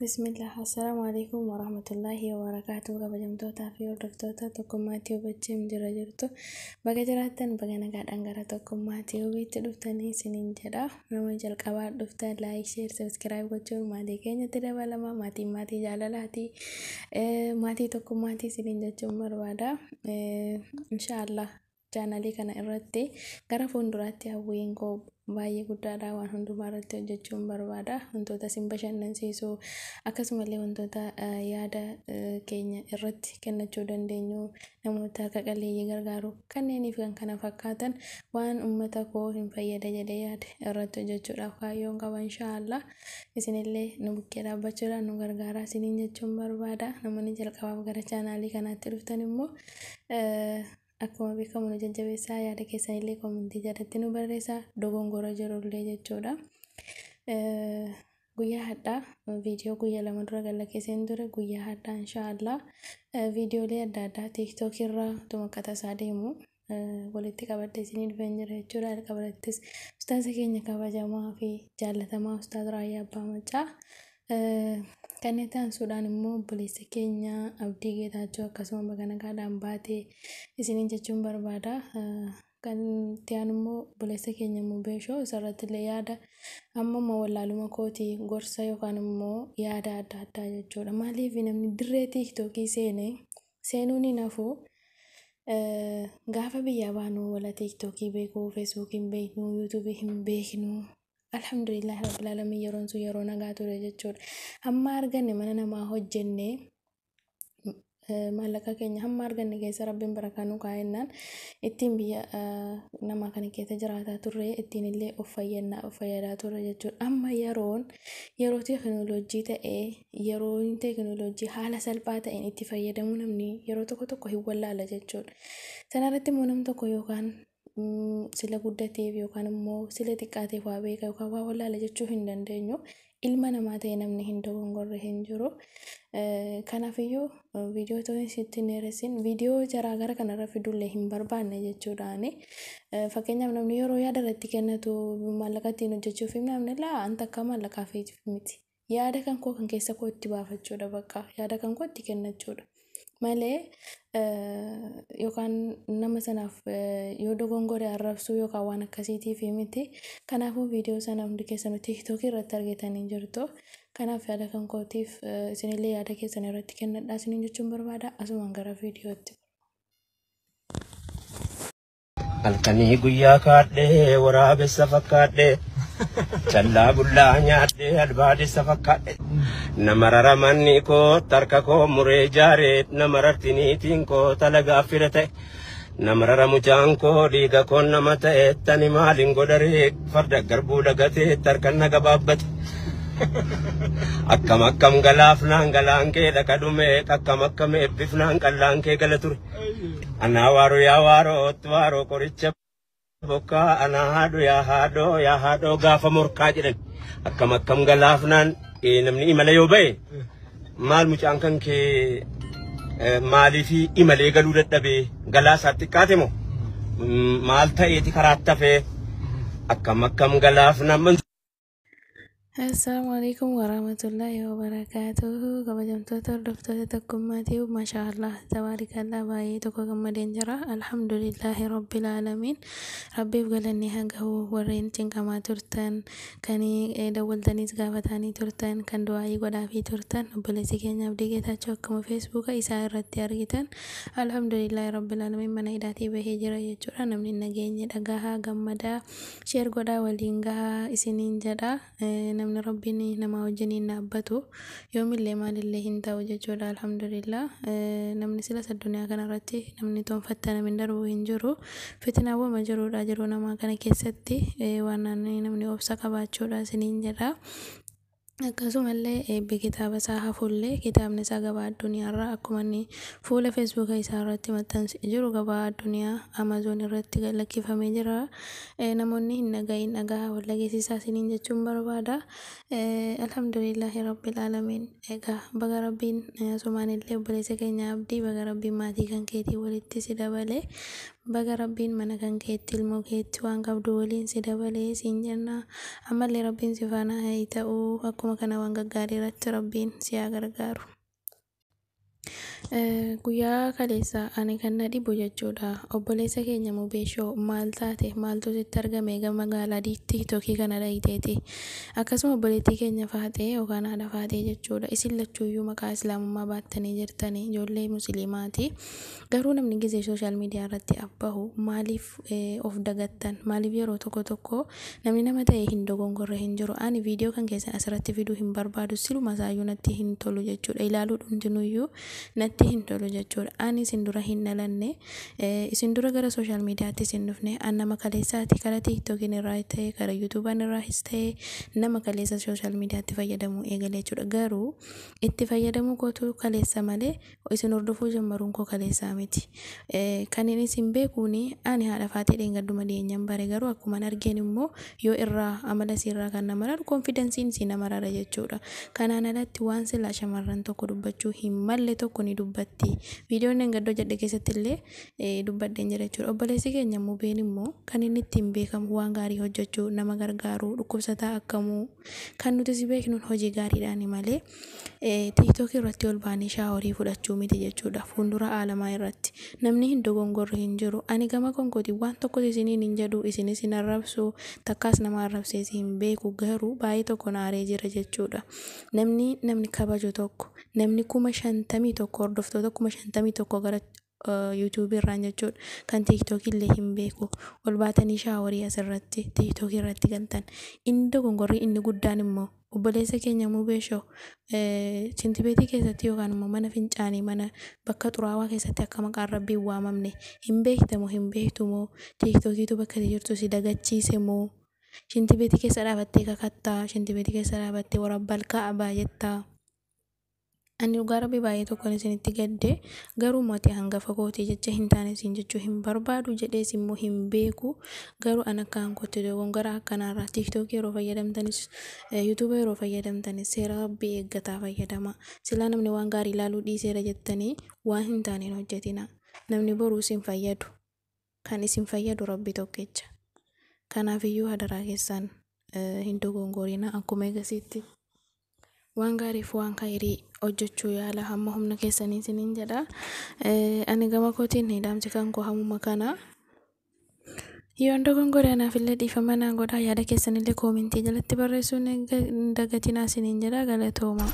Bismillah, assalaamu alaikum warahmatullaahi wabarakaatuh. Kabajamtootaa fi hordoftoota Tokkummaa Tiyuubitti jira jirtu. Baga jiraattan, baga nagaadhaan gara Tokkummaa Tiyuubiitti dhuftanii isiniin jedha. Nama jalqabaa dhuftan like, share, subscribe gochuun maatii keenyatti dabalama. Maatiin maatii jaalalaati. Maatii Tokkummaatii isiniin jechuun barbaada. Inshaallah chaanalii kana irratti gara fuulduraatti hawwiin koo baay'ee guddaadha. Waan hundumaa irratti hojjechuun barbaada. Wantoota isin bashannansiisu, akkasumallee wantoota yaada keenya irratti kennachuu dandeenyu, namoota harka qalleeyyii gargaaru kanneenii fi kan kana fakkaatan, waan uummata koo hin fayyada jedhee yaade irratti hojjechuudhaaf kaayyoon qaba. Inshaallah isinillee nu bukkee dhaabbachuudhaan nu gargaaraa isiniin jechuun barbaada. Namoonni jalqabaaf gara chaanaalii kanaatti dhuftan immoo akkuma beekamu nu jajjabeessaa, yaada keessanillee koomentii jalatti nu barreessaa, dogongora jirullee jechuudha. Guyyaa hadhaa viidiyoo guyyaa 2 dura gallakkeesseen ture. Guyyaa hadhaa inshaallah viidiyoolee adda addaa TikTok irraa utuma akka tasaa deemu walitti qabadhee isinii dhufeen jira jechuudha. Jalqabarrattis ustaaza keenya kabajamaa fi jaallatamaa Ustaaz Raayyaa Abbaa Maccaa, kanneen taansuudhaan immoo obboleessa keenya Abdii Geetaachoo, akkasuma baga nagaadhaan baatee isiniin jechuun barbaada. Kan itti aanu immoo obboleessa keenya immoo Beeshoo, isarratti illee yaada amma immoo wallaaluma kootii gorsa yookaan immoo yaada adda addaa jechuudha. Maaliif namni dirree TikTokii seenee seenuun hin hafu? Gaafa biyyaa baanu wala TikTokii beekuu, Feesbuukii hin beeknu, YouTubeii hin beeknu. Alhamdulillah rabbil alamin, yeroon sun yeroo nagaa ture jechuudha. Hamma arganne mana namaa hojjenne, maallaqa keenya hamma arganne keessa Rabbiin barakaa nu kaa'ennaan ittiin biyya namaa kana keessa jiraataa turre, ittiin illee of fayyannaa of fayyadaa turre jechuudha. Amma yeroon yeroo teekinooloojii ta'ee, yeroo teekinooloojii haala salphaa ta'een itti fayyadamuu namni yeroo tokko tokko hin wallaala jechuudha. Sanarratti immoo nam tokko yookaan sila guddateef yookaan immoo sila xiqqaateef waa beeka yookaan waa wallaala jechuu hin dandeenyu. Ilma namaa ta'e namni hin dogongorre hin jiru. Kanaafiyyuu viidiyoo ta'uu sitti hin dheeressin, viidiyoo jaraa gara kanarra fidullee hin barbaanne jechuudhaani. Fakkeenyaaf namni yeroo yaada irratti kennatu maallaqa ittiin hojjechuuf, namni laa anta akka maallaqaaf miti. Yaada kan koo kan keessa koo itti baafachuudha, bakka yaada kan koo itti kennachuudha malee yookaan nama sanaaf yoo dogongore arrabsuu yookaan waan akkasiitiif miti. Kanaafuu viidiyoo sana hundi keessanuu TikTokii irratti argitanii jirtu. Kanaaf yaada kan kootiif isinillee yaada keessan irratti kennadhaa isiniin jechuun barbaada. Asumaan gara viidiyootti. Halkanii guyyaa kaadhee waraabessa fakkaadhee, callaa bullaa nyaadhee albaadessa fakkaadhe. Nama raramanni koo tarka koo muree jaaree, nama rartiniitiin koo talagaa fira ta'e. Nama rara mucaan koo dhiiga koo nama ta'e, tani maaliin godharee farda garbuu lagatee tarkan na gabaabbate. Akkam akkam galaafnaan galaan kee dhaqa dhume, akkam akkam eebbifnaan qallaan kee gala ture. Anaa waaroo yaa waaroo waaroo qoricha bokkaa, anaa haadho yaa haadhoo yaa haadhoo gaafa morkaa jedhan. Akkam akkam galaafnaan namni imala yoo ba'e, maal mucaan kan kee maaliif imalee galuu dadhabee, galaa isaa xiqqaate moo maal ta'eeti karaatti hafee, akkam akkam galaafnaan. Assalaamu alaikum warahmatullaahi wabarakaatuhu. Kabajamtoota hordoftoota Tokkummaatiif, maashaa Allah, tabaarikallah, baay'ee tokko gammadeen jira. Alhamdulillaahi rabbil aalamiin, Rabbiif galanni haa gahu. Warreen cinqamaa turtan, kan dawwaltaniis gaafatanii turtan, kan du'aayii godhaafii turtan, obboleessi keenya Abdii Geetaachoo akkuma Feesbuuka isaa irratti argitan, alhamdulillaahi rabbil aalamiin, mana hidhaatii bahee jira jechuudha. Namni nageenye dhagahaa, gammadaa, share godhaa, waliin gahaa isiniin jedha. Namni Rabbiin nama wajjiniin dhaabbatu yoomillee maalillee hin ta'u jechuudha. Alhamdulillah, namni silas addunyaa kanarratti namni toonfatta namni darbu hin jiru. Fitinaawwama jiruudha jiruu namaa kana keessatti waan namni obsa qabaachuudha isiniin jedha. Akkasumallee eebbi kitaaba isaa hafullee, kitaabni isaa gabaa addunyaarraa akkuma inni fuula Feesbuuka isaa irratti maxxansee jiru gabaa addunyaa Amazoon irratti lakkifamee jira. Namoonni hin dhaga'iin dhagahaa, wal dhageessisaa isiniin jechuun barbaada. Alhamdulillaahi rabbil aalamiin. Egaa baga Rabbiin asumaan illee obboleessa keenya Abdii, baga Rabbiin maatii kan keetii walitti si dabale. Baga Rabbiin mana kan keetti ilmoo keetti waan qabdu waliin si dabalee siin jenna. Ammallee Rabbiin si faana haa ta'u. Akkuma kana waan gaggaarii irratti Rabbiin si haa gargaaru. Guyyaa kaleessa ani kan na dhibu jechuudha. Obboleessa keenya Mubeeshoo, maal taate? Maaltu sitti argame gama magaalaa Tiiktookii kana dhayiteeti? Akkasuma obboleettii keenya Faaxee yookaan haadha Faaxee jechuudha. Isin lachuuyyuu maqaa islaamummaa baattanii jirtanii, ijoollee musliimaati. Garuu namni gizee social media irratti abbahu maaliif of dagattan? Maaliif yeroo tokko tokko namni nama ta'e hin dogongorre hin jiru. Ani viidiyoo kan keessan asirratti fiduu hin barbaadu. Siluma isaayyuu natti hin tolu jechuudha. Ilaaluu dhumtinuyyuu natti hin tolu jechuudha. Ani isin dura hin dhalanne, isin dura gara social mediaatti isin dhufne. An nama kaleessaati. Karaa Tiiktookiin irraa ta'e, karaa Yuutuubaan irraas ta'e, nama kaleessa social mediaatti fayyadamuu eegale jechuudha. Garuu itti fayyadamuu kootu kaleessa malee isin hordofuu jammaruun koo kaleessaa miti. Kan inni isin beekuuni ani haadha Faaxee dheengadduma dhiyeenyaan bare. Garuu akkuma argeen immoo yoo irraa amala isiirraa kan nama raru confidenceiin isii nama rara jechuudha. Kanaan alatti waan silaa shamarran tokko dubbachuu hin malle tokko ni dubbatti. Viidiyoon dheengaddoo jedhe keessatti illee dubbadheen jira jechuudha. Obboleessi keenya Mubeen immoo kan inni ittiin beekamu waan gaarii hojjechuu, nama gargaaruu, dhukkubsataa akkamuu kan nuti si beeknuun hojii gaariidhaani malee Tiiktookii irratti ol baanii showerii fudhachuu miti jechuudha. Fuuldura aalamaa irratti namni hin dogongorre hin jiru. Ani gama konkootiin waan tokkos isiniin hin jedhu, isinis hin arrabsu, takkaas nama arrabsees hin beeku. Garuu baay'ee tokko naaree jira jechuudha. Namni kabaju tokko, namni 51,000, hordoftoota 51,000 gara Yuutuubii irraan jechuudha. Kan Tiiktookii illee hin beeku. Ol baatanii showerii asirratti Tiiktookii irratti galtan. Inni dogongorri inni guddaan immoo, obboleessa keenya Mubeeshoo, shintibeetii keessatti yookaan immoo mana fincaanii, mana bakka xuraawaa keessatti akka maqaan Rabbii hin waamamne hin beektamu, hin beektu moo Tiiktookiitu bakka jirtu si dagachiise moo shintibeetii keessa dhaabattee kakattaa, shintibeetii keessa dhaabattee warabbal ka'abaa jettaa? Ani dhugaa Rabbii baay'ee tokkoon isinitti gadde. Garuu mootii hangafa kootii jecha hin taane isin jechuu hin barbaadu jedhees immoo hin beeku. Garuu an akka hankootti dogongora akkanaarraa Tiiktookii yeroo fayyadamtanis, Yuutuuba yeroo fayyadamtanis seera Rabbii eeggataa fayyadama. Silaa namni waan gaarii ilaaluu dhiiseera jettanii waan hin taane hin hojjetina. Namni boruu isin fayyadu, kan isin fayyadu Rabbi tokkicha. Kanaafiyyuu hadaraa keessan hin dogongorina. Akkuma eegasiitti waan gaariif waan khayrii hojjechuu yaala hamma humna keessanii isiniin jedha. Ani gama kootiin dhaamsi kan koo hammuma kana. Yoon dogongore anaaf illee dhiifama naa godhaa. Yaada keessanillee commentii jalatti barreessuun hin dagatinaa isiniin jedha. Galatooma.